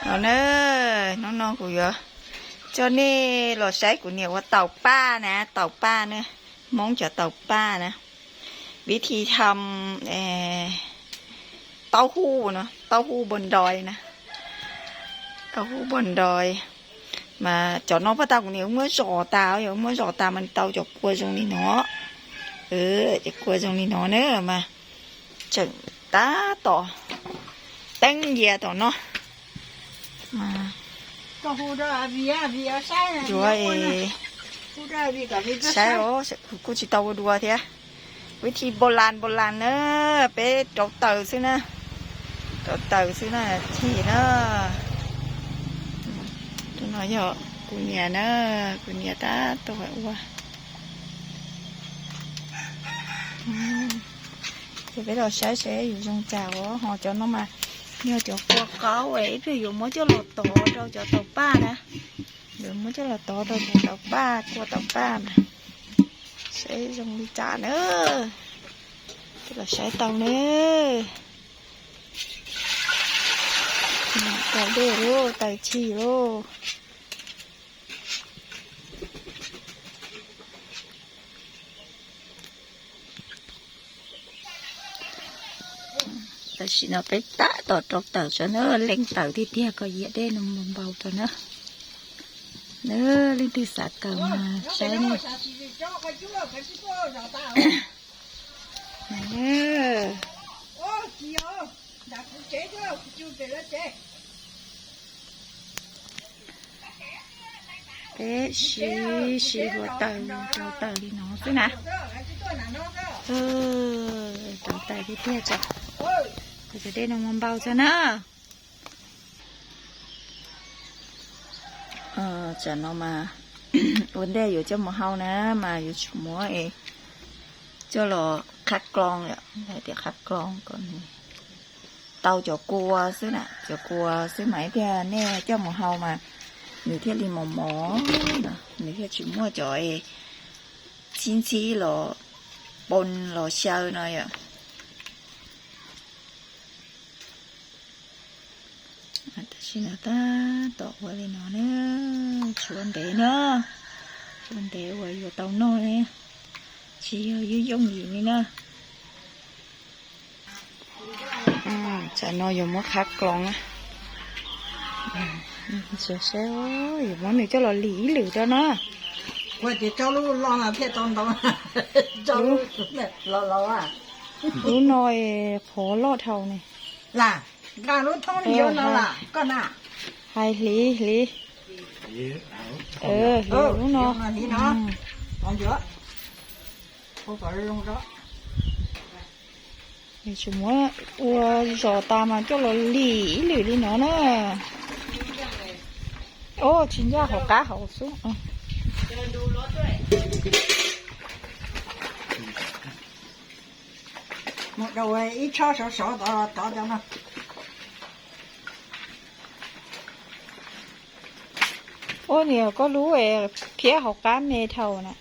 No na, hnub no kuv yuav coj nej los saib kuv niam ua taum paj na, taum paj na, Hmoob cov taum paj na. Vib thi tham taub hwb no, taub hwb npua nroi na, taub hwb npua nroi. Mas cov no paj tau kuv niam muab zom tas, yog muab zom tas mas tau cov kua zoo li no. Cov kua zoo li no na mas tseem tab tom teeb ncia tom no. Yuav saib os, kuv kuj tsis tau ua dua thiab. Vib thi npau las npau las na, peb rauv taws xwb na, rauv taws xwb na, chim na. Tus no yog kuv niam na, kuv niam tab tom ua. Ces peb los saib seb yuav zoo cas os. Ho cov no mas yog cov kua qaub, ib pliag yuav muab coj los tov rau cov taum paj na. Yuav muab coj los tov rau cov taum paj, kua taum paj na, seb zoo li cas na. Peb los saib tau ne. Taws dej lauj, taws chim lauj. Tam sim no peb tab tom rauv taws tso na, leej taws tiag tiag kom yiam dej no mus npau tso na. Na, leej twg xav kawm mas saib ne. Peb siv siv hluav taws rauv taws li no xwb na. Rauv taws tiag tiag tso, kom cov dej no mus npau tso na. Tsam no mas ua ntej yuav coj mus hau na, mas yuav tsum muab coj los qhab kloos, hais tias qhab kloos kom nws tau cov kua xwb na, cov kua xwb mas ib pliag nej coj mus hau mas nws thiaj li mos mos, nws thiaj tsis muaj cov ntxhib ntxhib los poo los xyaw no yom. Tam sim no tab tom ua li no na, tshuav ntev na, tshuav ntev uas yuav tau noj ne, tsis yog yooj yooj yim li na. Tsam no yuav muab qhab kloos na. Saib, yuav muab nws coj los lim ib lwm rau na. Ua tias tso lub loj no thiaj tau ntau, tso lub los los. Lub no qhov loj dhau ne. Lam, nqa lub thoob li no los koj na. Hais hliv hliv. Hliv lub no. Tsis muab ua zos tas mas coj los lim ib lwm li no na. Ob, tsis ncaj hauv qab hauv xwb. Mus rau ib tshob sov sov tod tod cov no. Ua niam, koj lub phiab hauv qab me dhau na.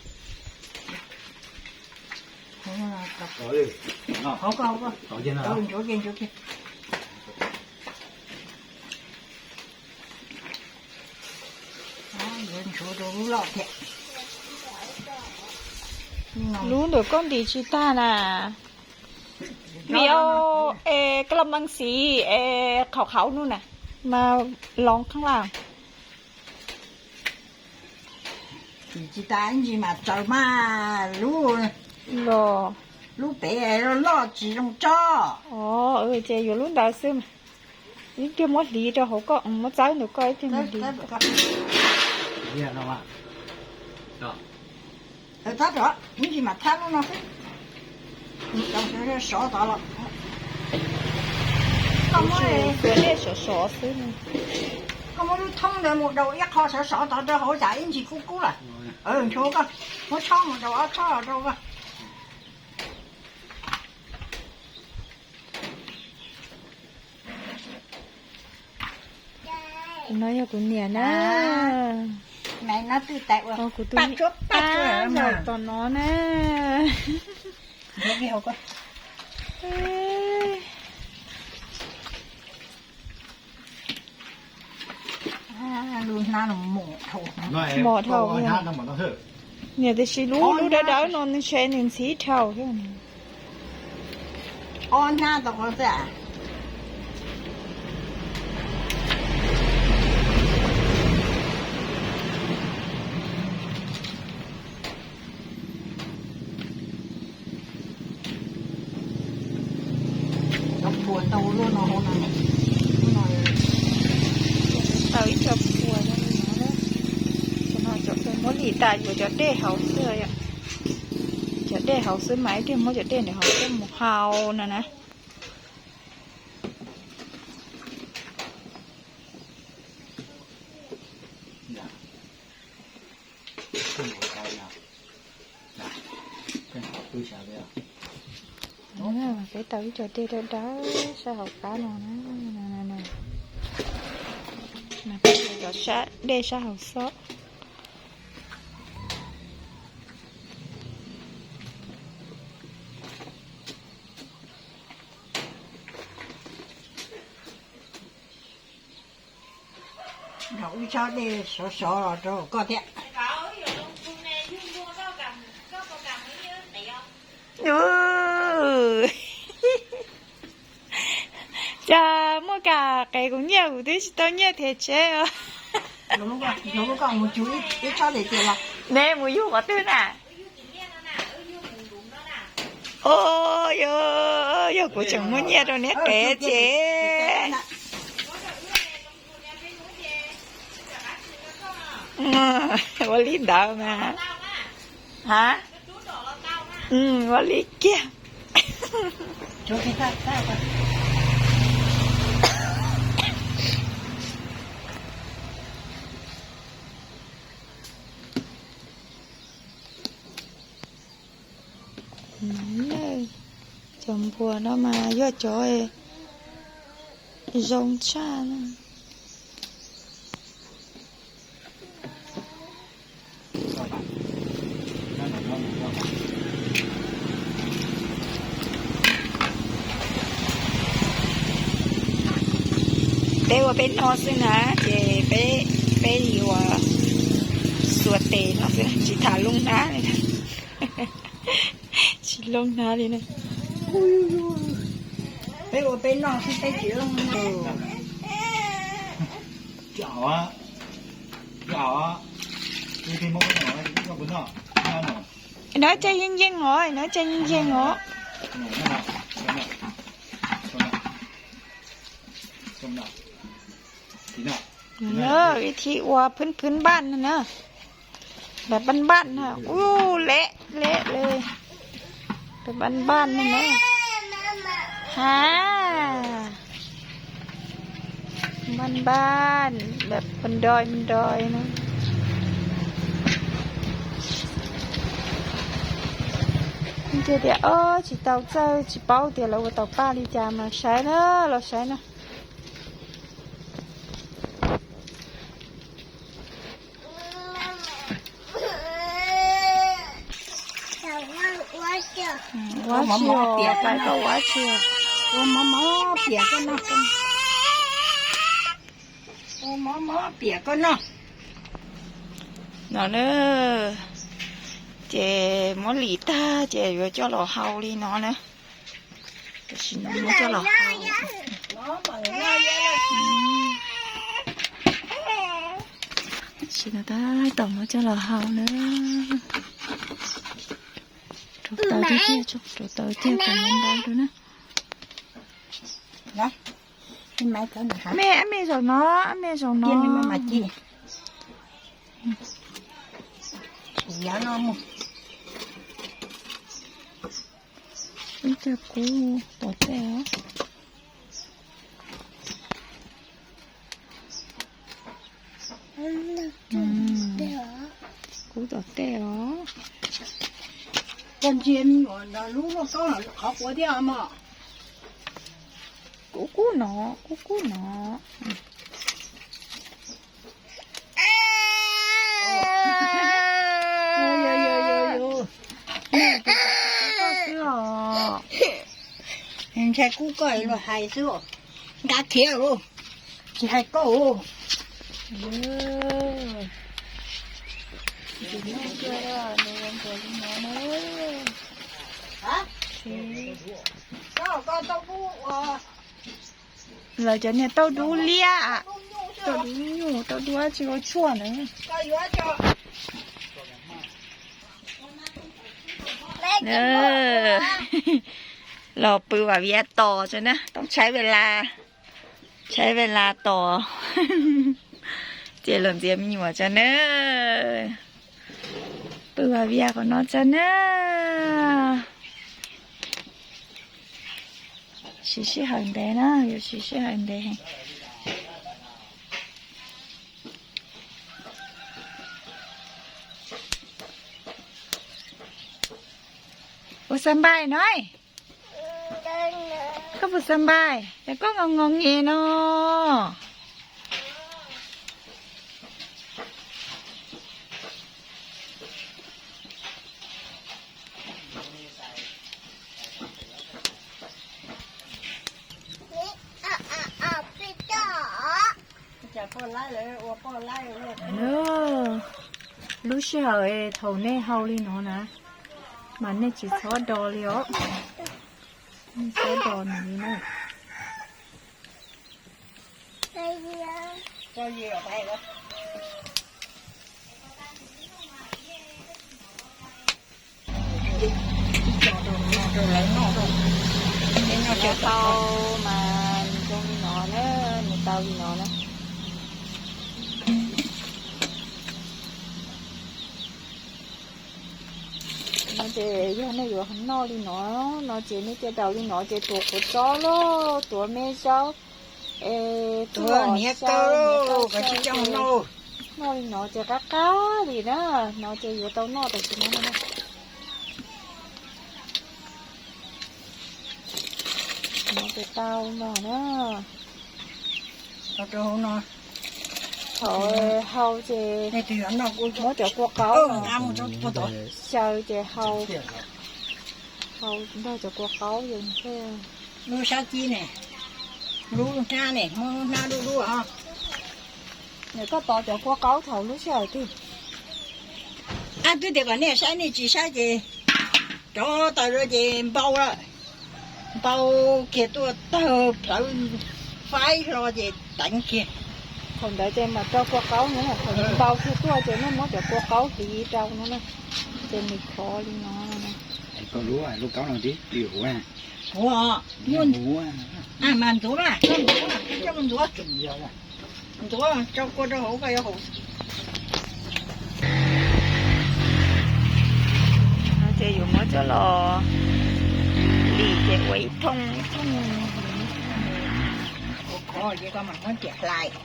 Lub ntawm koj ntim tsis tag na. Vim au, es ka la meej xiv es qhauv qhauv no na, mas loov kheej lawm. Tsis tas ib ntsis mas txawv mas lub, lub pem loj tsis zoo tso. Ces yuav lub ntawd xwb mas. Ib pliag muab hliv rau hauv koj, muab txawb ntawm koj ib pliag muab hliv. Thab rov, ib ntsis mas thab lub no xwb. Sov tod los. Koj muab, sov sov xwb. Koj muab lub thoob ntawd mus daus ib qho sov sov tod rau hauv tsam ib ntsis kub kub lawm. Nchuav koj, muab tshob mus daus ob tshob rau koj. Tus no yog kuv niam na. Kuv tus niam tom no na. Mos dhau. Niam tiam sis lub lub dawb dawb no nws ntshe nws ntxhiv dhau thiab. Ob hnab tau qhov xwb. Cov phuas tau lub no hauv no, lub no tau ib co phuas no li no. Cov no cov phuas muab lim tas yuav cov dej hauv xwb yom. Cov dej hauv xwb mas ib pliag muab cov dej ntawd hauv coj mus hau no na. Peb tau ib co dej dawb dawb sab hauv qab no na. Cov dej sab hauv xob. Nrog ib tsob dej sov sov los rau koj thiab. Cas muaj kam qev kuv nyiaj kuv twb tsis tau nyiaj thiab tsev os. Neb mus yug qhov twg na? Yog kuv tseem muaj nyiaj rau neb qev ces ua li ntawd mas. Ha, ua li kiag. Cov npua no mas yog cov zoo tshaj. Peb ua peb noj xwb na, ces peb, peb li ua xuas tes no xwb, tsis tham looj hnab li. Tsis looj hnab li na. Peb ua peb noj xwb peb tsis looj hnab. Nov caj yeej yeej os, nov caj yeej yeej os. Ib thib ua phwb phwb npaj no na. Npaj npaj no, ub, lem lem li. Npaj npaj no na. Ha. Npaj npaj, npaj nroi nroi na. Ces tias, o, tsis tau txawj, tsis paub tias lawv ua tau paj li cas mas saib na, los saib na. Ua tsi os, pais koj ua tsi os. Ua mov mov piam koj noj. Ua mov mov piam koj noj. No na, ces muab lim tag ces yuav coj los hau li no na. Tam sim no muab coj los hau. Tam sim no tab tom muab coj los hau na. Rau taws tiag tiag, rau taws tiag kom ntau rau na. Me, ab me zaum no, ab me zaum no. Ib co kub tom tej os. Kub tom tej os. Koj ntsia me nyuam lub lauj kaub qhov quav thiab mog. Kub kub no, kub kub no. Ntshai kub koj luag hais xwb, nqa khiav lauj, tsis hais koj. Nws ua npuas li no na. Lawv cov niag tauj dub liab, tauj dub nyuj, tauj dub tsis ua tshuaj na. Los pw vam vias tos tso na, tooj tshaib ve las, tshaib ve las tos. Ces los ntxias me nyuam tso na, pw vam vias qhov no tso na. Siv sij hawm ntev na, yuav siv sij hawm ntev heev. Puas xav npais no? Koj puas xav npais es koj nqos nqos nge no? Lub sij hawm thaum nej hau li no na, mas nej tsis txhob do li os. Nej txhob do nws li na. Nws tau mas nws zoo li no na, nws tau li no na. No ces yog nej yuav noj li no, no ces nej cia daus li no ces tuav kua txob los tuav me zaub, es tuav niam kaw, noj li no ces qab qab li na, no ces yuav tau noj tam sim no. No ces tau no na. Thaum hau ces muab cov kua qaub xyaw ces hau, hau nrog cov kua qaub. Lub sab cib ne, lub hnab ne, muab lub hnab dub dub. Koj tov cov kua qaub thaum lub sij hawm twg? Ab, twb tias kom nej saib nej tsis saib ces rov taws ces npau lawm. Npau kiag tuaj tawg plhawv faib hlo ces teev kiag. Thaum ntawd ces mam rau kua qaub no, thaum nws npau kiag tuaj ces nej muab cov kua qaub hliv rau no na, ces nws khov li no. Koj lub, lub kaub no tib pliv huv. Huv, mas ntxuav, coj mus ntxuav, ntxuav tso kua rau hauv koj yuav haus. No ces yuav muab coj los lim ces ua ib thooj ib thooj. Khov ces koj mam muab riam hlais.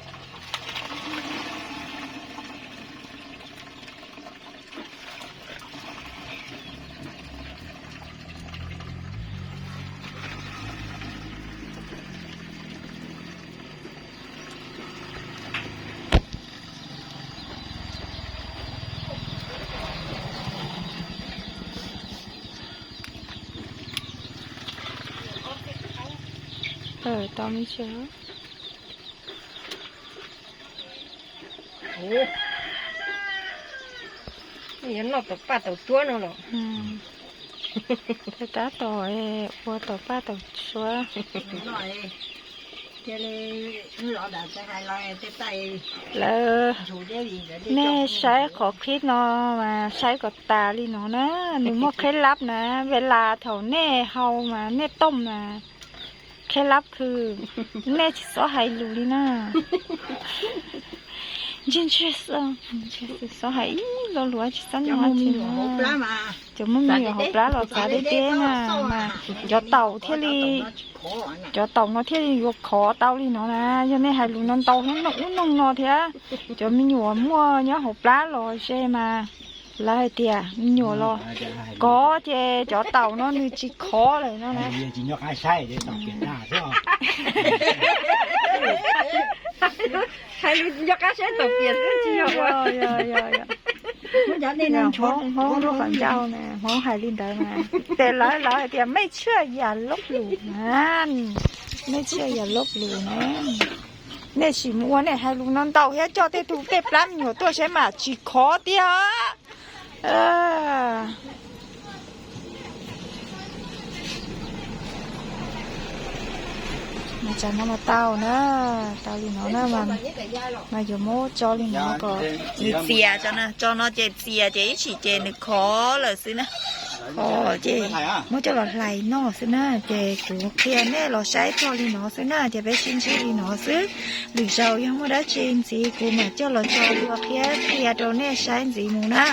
Tau me ntsis. Yuav noj taum paj taum tsuab no los? Tab tom ua taum paj taum tsuab. Lawv, nej saib qhov clip no mas saib kom tas li no na, nws muaj qheb lab na, ve las thaum nej hau mas nej tooj mas qheb lab khw, nej tsis txhob hais lus li na. Ntshe ntshe txhob hais ib lo lus tsis txhob nyob. Cov muaj me nyuam hauv plab los txav deb deb na, mas cov taum thiaj li, cov taum no thiaj li yuav khov tau li no na. Yog nej hais lus no ntau thiab, noog ub noog no thiab, cov me nyuam muaj nyob hauv plab los ze mas lawv hais tias me nyuam los kov ces cov taum no nws tsis khov lawm no na. Hais lus nco qab saib taum piam xwb tsis yog. Hmoob lub qhov ncauj na, Hmoob hais li ntawd na. Ces lawv, lawv hais tias mej tshuaj yam lob lus na, mej tshuaj yam lob lus na. Nej sim mus ua nej hais lus no ntau thiab coj tej tug tej plab me nyuam tuaj saib mas tsis khov tiag. Mas tsam no mas tau na, tau li no na, mas yuav muab tso li no kom nws txias tso na, tso no ces txias ces ib chim ces nws khov lawm xwb na. Khov ces muab coj los hlais noj xwb na, ces kuv qhia nej los saib txog li no xwb na, ces peb sib ntsib li no xwb. Lwm zaus yog muaj dab tsi ntxiv kuv mam coj los tso dua thiab qhia rau nej saib ntxiv mus na.